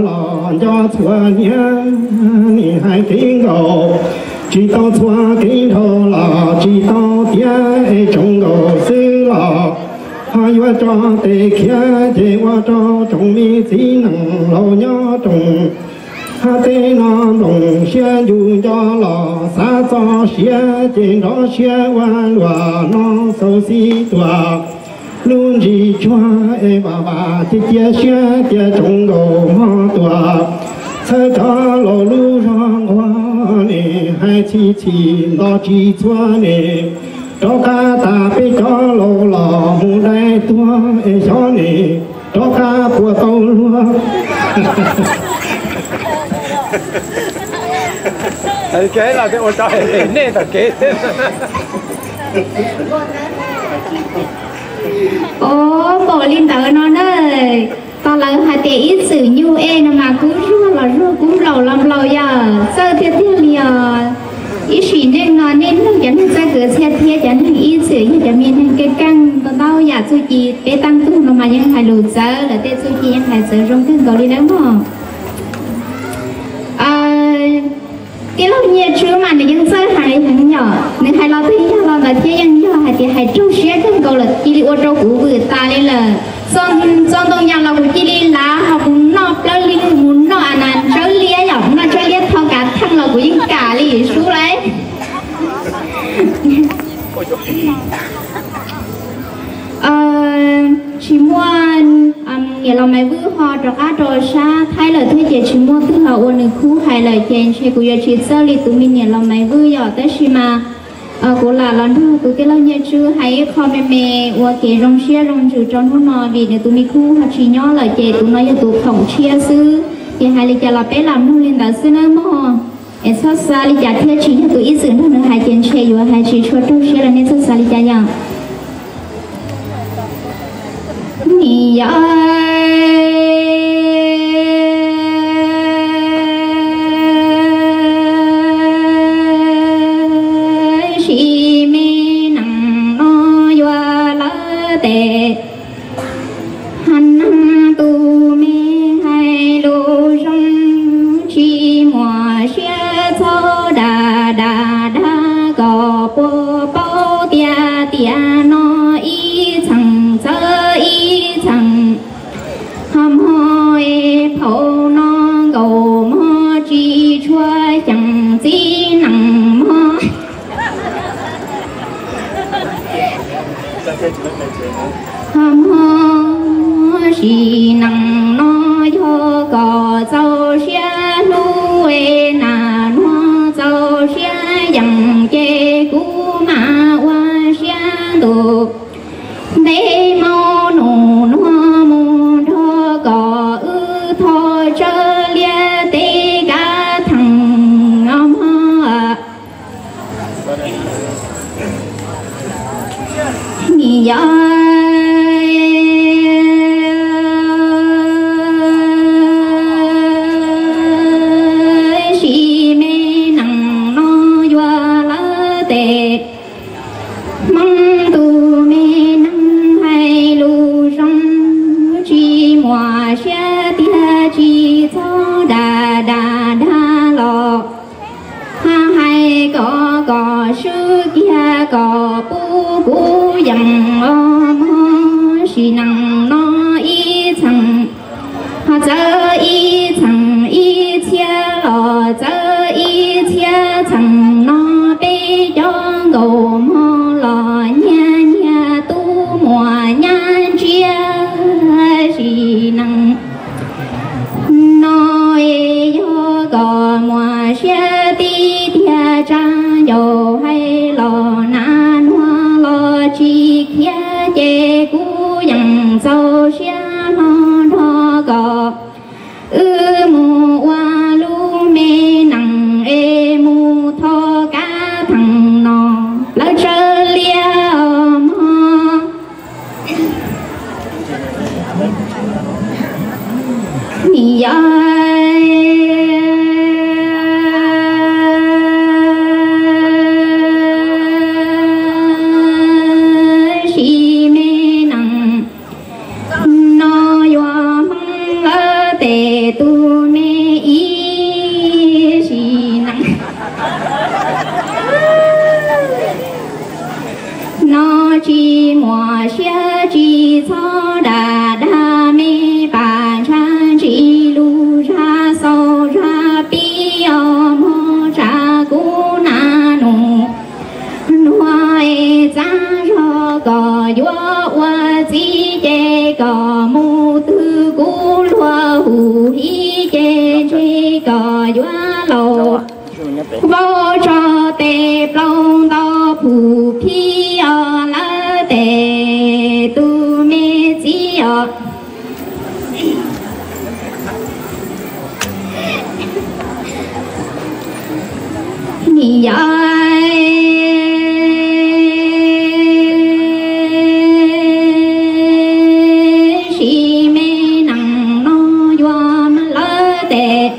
los nco txhua niam, nim hais kev nkaus tsis tau txhua kev nrho los tsis tau tiav es tsoom nkaus xwb los ho yuav tso tes khiav ces ua rau tsoom me txiv neej laus nyob rooj hab teb no nplooj siab ncu nco los xav txoj sia ces nrov siab ua luam no xauv xib tuag lub ntsis tsuag es vam vam cia cia siab cia tsoom nkaus hmo tuag. Txhawb cov laus lub zog nquag ne hais txhim txhim nto tsis txhua ne rov qab tas peb cov laus los mus dai tuag es xyov ne rov qab puas tau luag. Kev los ua rau nej tom kev. Os, npaum li ntawd no na, tos lawv hais tias ib txwm nyuj ej no mas kub zuag los zuag kub nplaum los nplaum yom, txawj tiag tiag li os. Ib sim neej no nej mloog cov neeg txawj kwv txhiaj thiab cov neeg ib txwm yog cov me neeg keej keej ntau ntau yam txuj ci peb teej tug no mas yeej hais lus txawv, lawv tej txuj ci yeej hais txawv zoo kawg nkaus li nawb mog. Tij laug Nyiaj Tswb mas nws yeej txawj hais heev yom, nws hais los twb yog los ntawd thiab yeej yog hais tias hais raug siab kawg nkaus lawm cia li ua rau kuv vwm tas li lawm. Txo ntoo yas los kuv cia li lav ho mus noj plawv li mus noj a nas ntsawb liab yom, mus noj ntsawb liab tho kav theej los kuv yeej kam li sub lauj. Tsis muaj, niam laus Maiv Vwj ho rov qab rau sab Thaib lawm thiab ces tsis muaj twg los ua nws khub hais lawm ces ntshe kuv yuav tsis txawj li tus me niam laus Maiv Vwj yom, tab sis mas kuv lam los nrog tus tij laug Nyiaj Tswb hais ib qho me me ua kev zoo siab zoo ntsws rau hnub no vim nws tus me khub ho tsis nyob lawm ces tus no yog tus khoom tshiab xwb. Ces hais li cas los peb lam mloog li ntawd xwb nawb mog. Es txhob xav li cas thiab, tsis yog tus ib txwm nrog nws hais ces ntshe yuav hais tsis tshua raug siab los nej txhob xav li cas yom. Nim yog sim me neej no yuav lawm tes, neeg tus me hais lus zoo tsis muaj siab txhob dag dag dag kom puas paub tias tiam no ib txheem txawv ib txheem. Ho mog es phaum no nkaus mog tsis tshua xyeem txiv neej mog. Ho mog sim neej no yog kom txaus siab hlub es nas nuag txaus siab yeem ces kuv mam ua siab ntuj ntev maub nus nuag mus nrog kom wb thov tsawb liab teb kav theem os mog. Nim yog sim me neej no yuav lawm tes, Hmoob tus me neeg hais lus zoo tsis muaj siab tiag tsis txhob dag dag dag los. Ho hais kom kom swb kiag kom pub kuv yeem os mog sim neej no ib txheem. Ho txawv ib txheem ib txhiab los txawv ib txhiab txheem no peb cov nkaus mog los nyiag nyiag tub muam nyab ntsiab sim neej no es yog kom muaj siab tib tiag tsa ncaus hais los nas nuag los tsis khiav ces kuv yeej txaus siab hlo nrog kom Tus me ib sim neej no tsis muaj siab tsis txhob dag dag me pam ntsha ntsis lus zaj xaus zaj pib os mog tsam kuv na nus. Nuav es txav zog kom yuav ua txiv ces kom mus twg kuv luag hu hiv ces ntshe kom yuav laus vau tso tes plaub nto phu phib os lawv tes tus me txiv os. Nim yog sim me neej no yuav lawv tes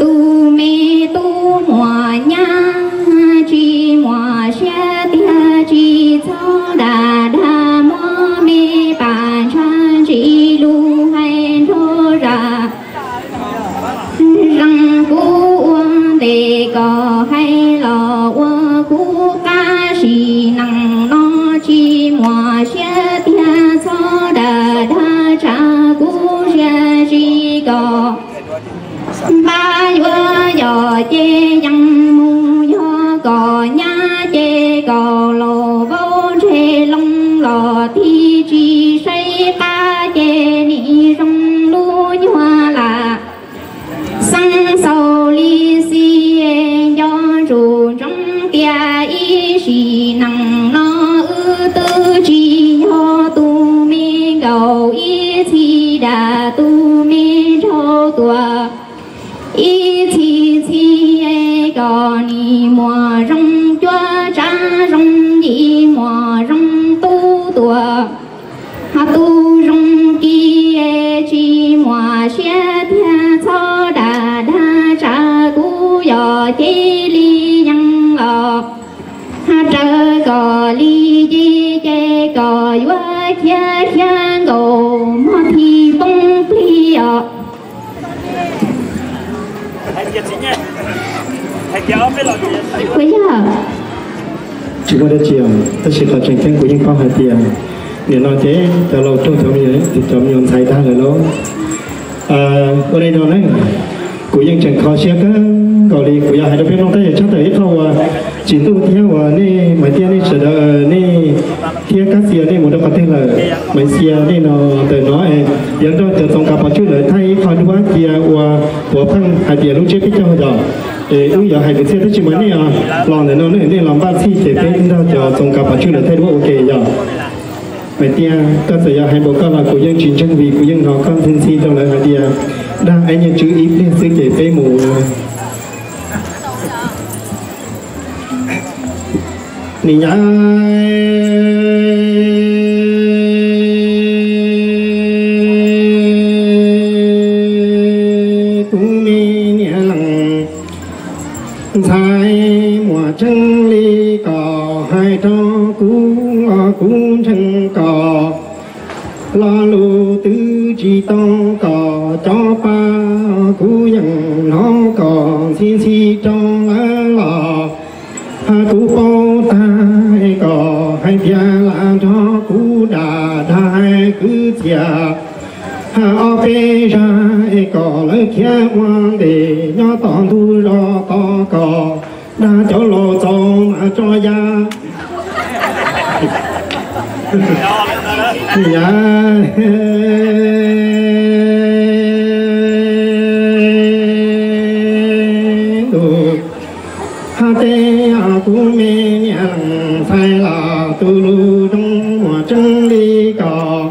tus me tub muaj nyab tsis muaj siab tiag tsis txhob dag dag muab me pam ntsha ntsis lus hais nrog zaj zeej kuv ua ntej kom hais los ua kuv qab sim neej no tsis muaj siab tiag txhob dag dag tsam kuv siab tsis kom npab yuav yog ces yeej mus yog kom nyab ces kom laus vau ntseg loo los tig tsis saib qab ces nim zoo lub nyuag lam xeeb xaus li xij nco ntsum ntsoov tias ib sim neej no wb twb tsis yog tus me nkaus ib txhis dag tus me nraug tuaj ib txhis txhis kom nim muaj zoo cuab tsav zoo yim muaj zoo tub tuaj ha tus zoo kis tsis muaj siab tiag txhob dag dag tsam kuv yog ces li yeej los ha raws kom li ci ces kom yuav khiav khiav nkaus mog thim poob plig os. Ua yog tsis muaj dab tsi os, tab sis qhov tseem ceeb kuv yeej paub hais tias nim no ces cov laus raug cov me nyuam ntxhais dag lawm lauj. Ua li no ne, kuv yeej tseem kho siab kawg nkaus li kuv yog hais rau peb mloog tab yog tshaj tawm ib qho uas Tsim Ntuj thiab uas nej Maiv Tiab nej sawv daws nej thiab Kab Xia nej mus rau qhov twg lawm. Maiv Xia nej no ntawm no yuav nrog cov Txoov Kav Pov Tswj lawv thaij ib qho duab cia ua puav pheej hais tias lub tsiab peb caug yog es wb yuav hais kwv txhiaj tab sis mas nej los ntawm no ne nej los npaj txhij ces peb nrog cov Txoov Kav Pov Tswj lawv thaij duab ua ke yog. Maiv Tiab, koj txawm yog hais npaum koj los kuv yeej tsis ntseeg vim kuv yeej hnov koj ntxhi ntxhi rau lawv hais tias dag aib nyiaj tswb ib pliag xwb ces peb mus. Nim nyob kuv me niam leej ntxhais muaj tseeb li kom hais rau kuv, kuv ntseeg kom lo lus twb tsis tau kom cov pab kuv yeej hnov kom ntxhi ntxhi rau lawv los kuv paub tag kom hais tias lam nrog kuv dag dag kwv txhiaj ob peb zag kom lawv khiav ua ntej nyob tom ntug zos tom kom dag cov laus txaus mas tso ya. Yam ntuj hab teb kuv me niam leej ntxhais los tus lus zoo muaj tseeb li kom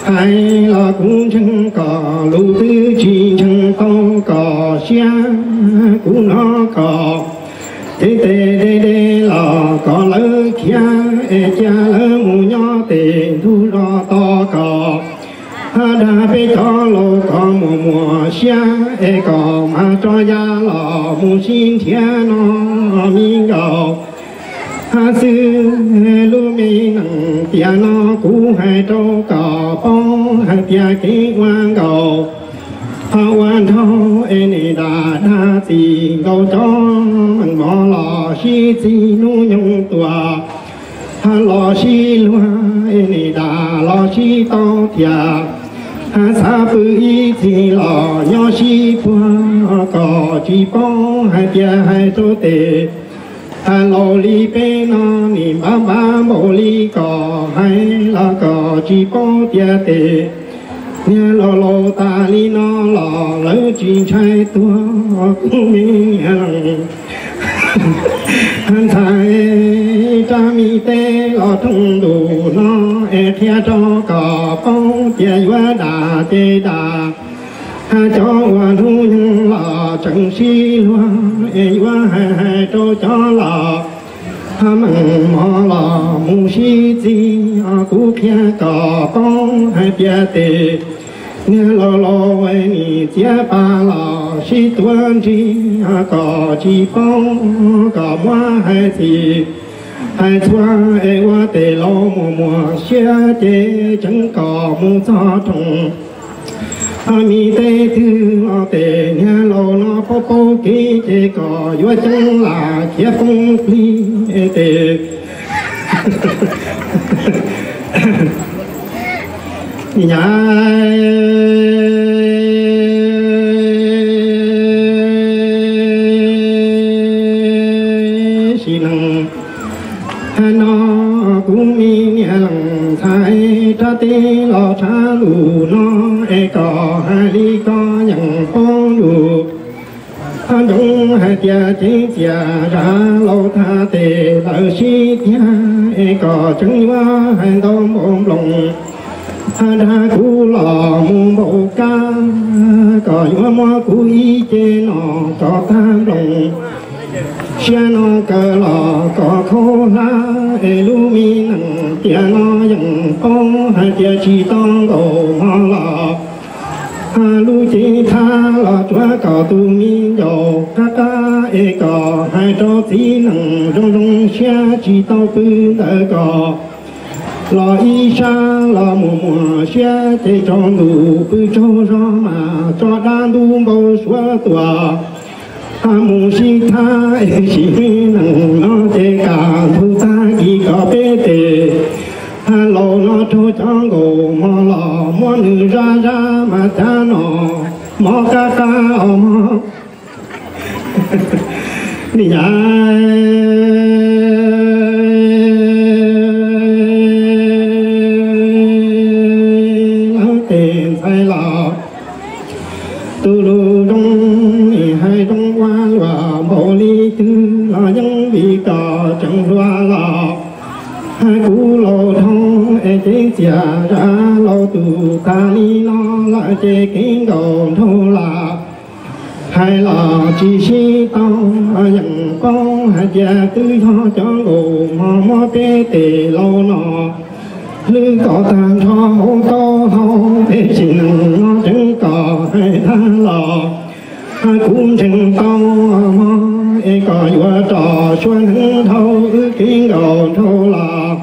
hais los kuv ntseeg kom lus twb tsis ntseeg tau kom siab kuv hnov kom ces tes de de los kom lawv khiav es cia lawv mus nyob tes ntug zos tos kom hab dag peb cov laus kom muaj muaj siab es kom mas tso ya los mus sib nrhiav no me nkaus. Hab xwb lub me neej tiam no kuv hais rau kom paub hais tias kev ua nkaus Ua nrhau es nim dag dag txij nkaus cov meem mov los sib txig hnub nyoog tuaj, los sib luag es nim dag los sib tau thiab. Xav pw ib txhis los nyob sib puag, kom tsis paub hais tias hais rau tes. Laus li peb no nim npab npab npaum li kom hais los kom tsis paub tias tes. Niag laus laus tas li no los lawv tsis ntshai tuag kuv me niag lees. Ntxhais rab me teb los rooj ntuj no es qhia rau kom paub tias yuav dag ces dag. Cov uas hnub nyoog los tseem sib luag es yuav hais hais rau cov los meem mov los mus sib txig, kuv qhia kom paub hais tias tes. Niag laus laus nim txiav pas los sib tuav nrig, kom tsis paub kom muab hais txhij hais txhua es ua tes laus mus muag siab ces tseev kom mus txog rooj. Me teb twg los tes niag laus no paub paub kev ces kom yuav ceeb lam khiav poob plig tes. Nyab sim neej no kuv me niam lees ntxhais rab teb los tshav ntuj no es kom hais li koj yeej paub lus. Ntsoov hais tias ceev txias zaj laus thaj tes lawv sib tiag es kom tseev yuav hais ntau npaum nploos. Dag kuv los mus npaum kab kom yuav muab kuv ib ce no kom tag nploos. Siab no kaw los kom khaub hlab es lub me neej tiam no yeej paub hais tias tsis tau nkaus hmo los. Lub cev thab los tsuav kom tus me ncaus qab qab es kom hais rau txiv nees zoo zoo siab tsis tau pw ntawd kom los ib sab los mus muag siab ces tsaus ntuj pw tsaug zog mas tso dab ntub npau suav tuaj. Mus sib thab es sim me neej no ces kam ntug tag kis kom peb tes laus no raug cov nkaus hmo los muab nws zab zab mas cav no mov qab qab os mog. Niam lawv tes ntxhais los tus lus zoo, nim hais zoo ua luaj npaum li twg los yeej vim koj tseem hluas los. Hais kuv laus dhau es ceev txias zaj laus tus tag li no lawm ces kev nkaus nraug los. Hais los tsis sib tau, yeej paub hais tias twb yog cov nkaus hmo muab peb tes laus no hlwb kom tag nrho hauv taub hau, peb sim neej no tseev kom hais tag los. Kuv ntseeg tau mog es kom yuav rau suav neev dhau wb kev nkaus nraug los.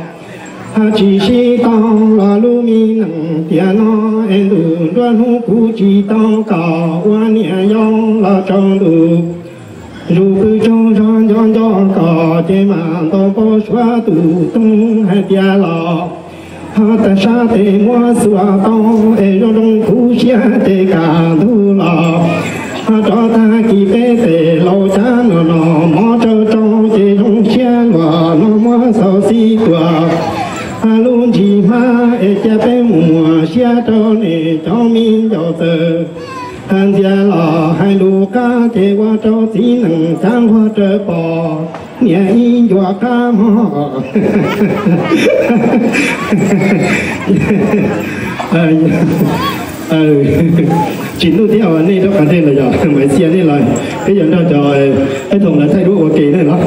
Tsis sib tau los lub me neej tiam no es ntuj nruab hnub kuv tsis tau kom ua niam yau los tsaus ntuj. Zus pw tsaug zog nco nco kom ces mam ntaus npau suav tus toog hais tias los. Ho tas sab tes muab xuas tau es zoo zoo kuv siab ces kam ntug los. Ho rov tag kis peb tes laus cav no no mov tsau tsau ces zoo siab luag no muab xauv xib tuaj. Lub ntsis hmab es cia peb mus muag siab rau nej cov me ncaus txawm. Ntxias los hais lus qab ces ua rau txiv nees cav nquag raws pom. Niam ib ncuav qab mog. Tsis ntuj thiab nej rov qab tej los yog Malaysia nej los peb yuav nrog cov peb thoom lawv thaij duab ua ke nej los.